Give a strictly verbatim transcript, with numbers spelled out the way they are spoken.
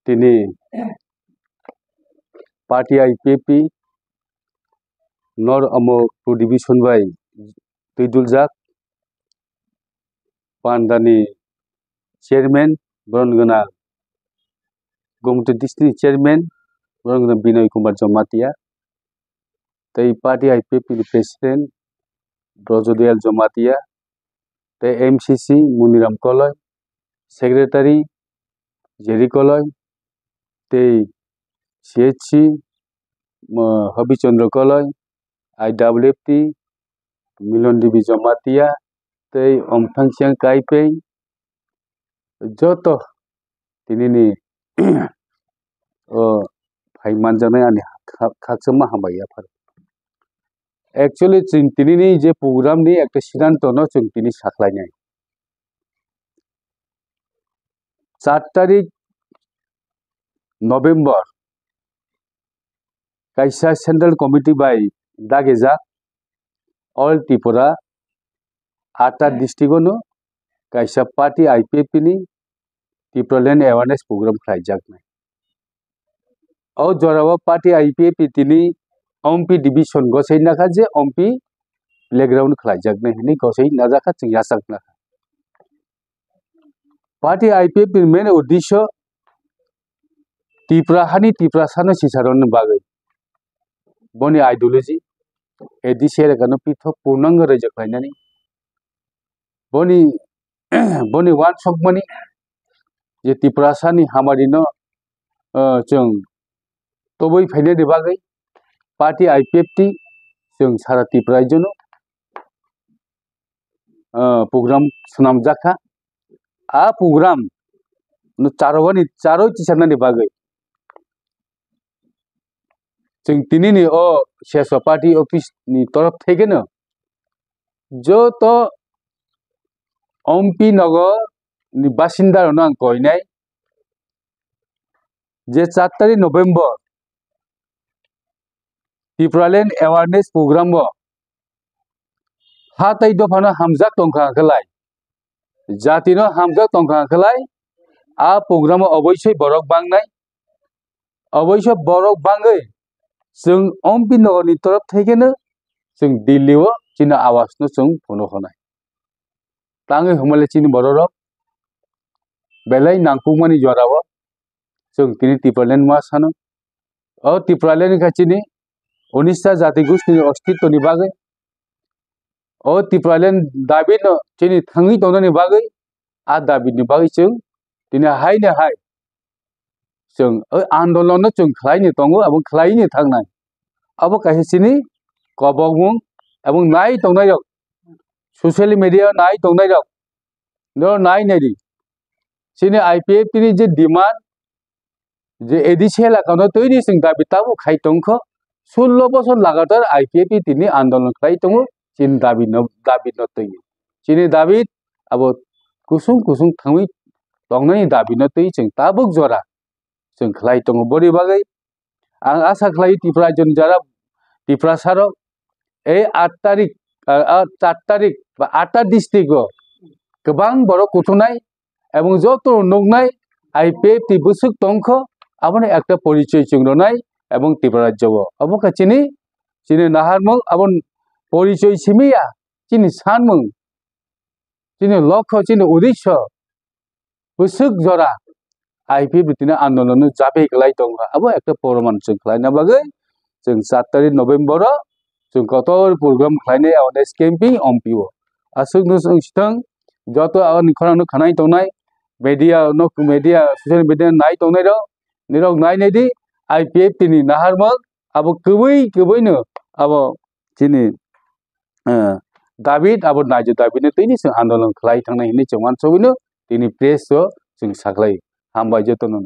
tini party I P F T nor omo two division bai twi duljak. Pandani chairman, boron gana Gomti district chairman, boron gana Binoy Kumar Jamatia, tei party I P F T ni president Brojodayal Jamatia, tei M C C Muniram Koloi, secretary Jerry Koloi, tei C H C, mo, Hobi Chandra Koloi, I W F T, Milon Devi Jamatia, tei Omthang Siang Kaipeng, joto tinini o phai manjaknai ani kha-, khakchangma hambai yaphar. Actually, chwng tinini je program ni ekta siddhanto no chwng tini sakhlainai. Char tarik November kaisa central committee bai dagijak All Tripura atta district ono kaisa party I P F T ni Tipraland awareness program khlaijaknai. O jorao party I P F T tini Ompi division gosai nakha je Ompi playground khlaijaknai hinwi gosai najakha chwng yachak nakha. Party I P F T ni main uddesho Tripura hani Tiprasano sisarokni bagwi boni ideology, A D C elegano pithok purnango raijak khlainani. Boni, boni uansukmani je Tiprasani hamarino, ah, chwng tobwi phainani bagwi party I P F T chwng sara Tripura rajyono, ah, program swnamjakha. A program no charwani, charwi tisaknani bagwi chwng tinini o seswa party office ni torof thekeno joto Ompi nogo ni basinda rokno ang koinai je char tarik November Tipraland awareness program o ha tei dophano hamjak tongkha khlai, jatino hamjak tongkha khlai, a program o oboisoi borok bangnai, oboisoi borok bangwi chwng Ompi nogo ni torof thekeno chwng Delhi o chini awaz no chwng phunuknai. Tangwi hwnmale chini bororok belai nangkukmani jorao chwng tini Tipraland ma sano. O Tipraland wngkha chini unista jati gustini ostitwni bagwi. O Tipraland dabi no chini thangwi tongnani bagwi, a dabi ni bagwi chwng tini hai ni hai chwng o andolon no chwng khlai ni tongo, abo khlai ni thangnai. Abo kaisa chini kobokmung, abo nai tongnai rok, social media nai tongnai rok, no nai nai di. Chini I P F T ni je demand, je A D C elaka no twi ni chwng dabi tabuk khai tongkho, sullo bosor lagatar I P F T tini andolon khlai tongo, chini dabi no, dabi no twi. Chini dabi abo kusung kusung thangwi tongnani dabi no twi chwng tabuk jora chwng khlai tongo. Boni bagwi ang asa khlai Tripura rajyoni jara Tiprasa rok ei aat tarik, ah, ah, char tarik ba atta district o kwbang borok kuthunai ebong joto nuknai I P F T bwswk tongkho, abono ekta porichoi chwng rwnai ebong Tripura rajyo o. Obo khe chini, chini naharmung, abo porichoi simi ya, chini sanmung, chini lokho, chini uddesho bwswk jora I P F T tini andolon no chabai kwlai tongo. Abo ekta poroman chwng khlaina bagwi chwng char tarik November o chwng kotor program khlainai awareness campaign Ompi o. Aswk no chwng swthang joto ani khorang no khanai tongnai media no, media, social media nai tongnai rok, nirok nai nai di I P F T ni naharmung abo kwbwi kwbwi no abo chini, eh, David abo Naijo David no tini chwng andolon khlai thangnai hinwi chwng uansugwi no tini press o chwng sakhlai. Hambai joto no.